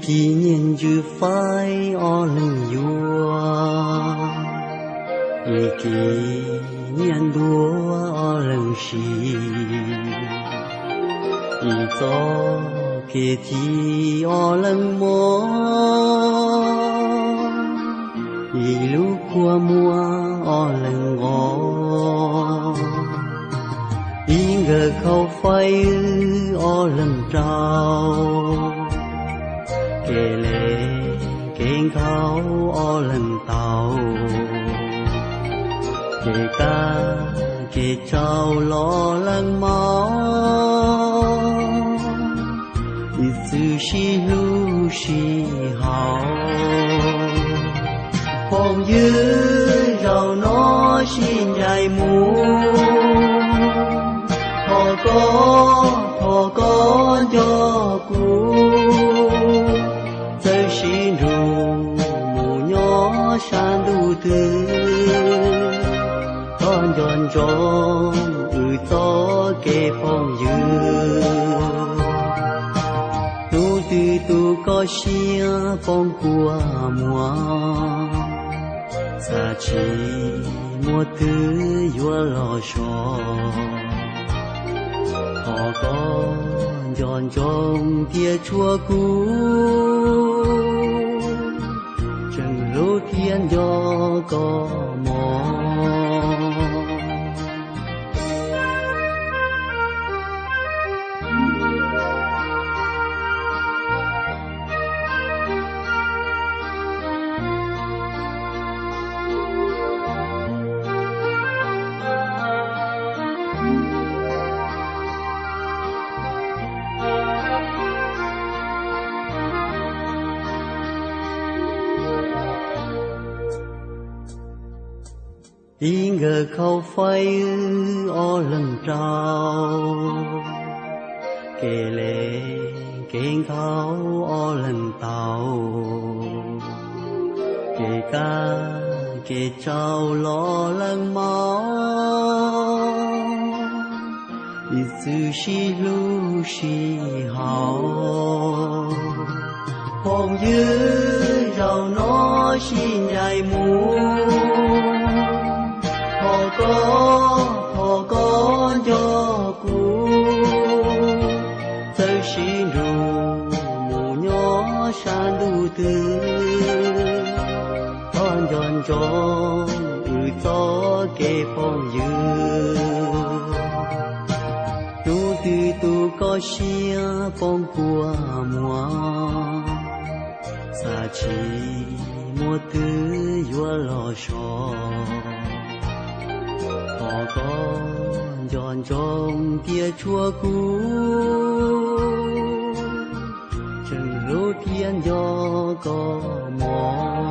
Ib nyiaj ntswg faib ob leeg yuav, ib kis nyiaj ntuag ob leeg siv, ib txoj kev ci ob leeg mos, ib lub kua muag ob leeg nqos, ib nkawm khau faib wb ob leeg rau, kev le kev nkhaus ob leeg tau, kev kaj kev tsau los leej maus, ib txwm sib hlub sib haum. Phooj ywg, zaum no sib ncaim mus, thov koj, thov koj nco kuv, txawm sib nrug mus nyob sab ntuj twg, thov nco ntsoov wb txoj kev phooj ywg. Hnub twg tus koj siab poob kua muag, txhaj tsis muaj twg yuav los so. Thov koj nco ntsoov tias tshuav kuv, tseem hlub thiab nco koj mog. Ib nkawm khau faib wb ob leeg rau, kev le kev nkhaus ob leeg tau, kev kaj kev tsau los leej maus, ib txwm sib hlub sib haum. Phooj ywg, zaum no sib ncaim mus, thov koj, thov koj nco kuv, txawm sib nrug mus nyob sab ntuj twg, thov nco ntsoov wb txoj kev phooj ywg. Hnub twg tus koj siab poob kua muag, txhaj tsis muaj twg yuav los so. Thov koj nco ntsoov tias tshuav kuv, tseem hlub thiab nco koj mog.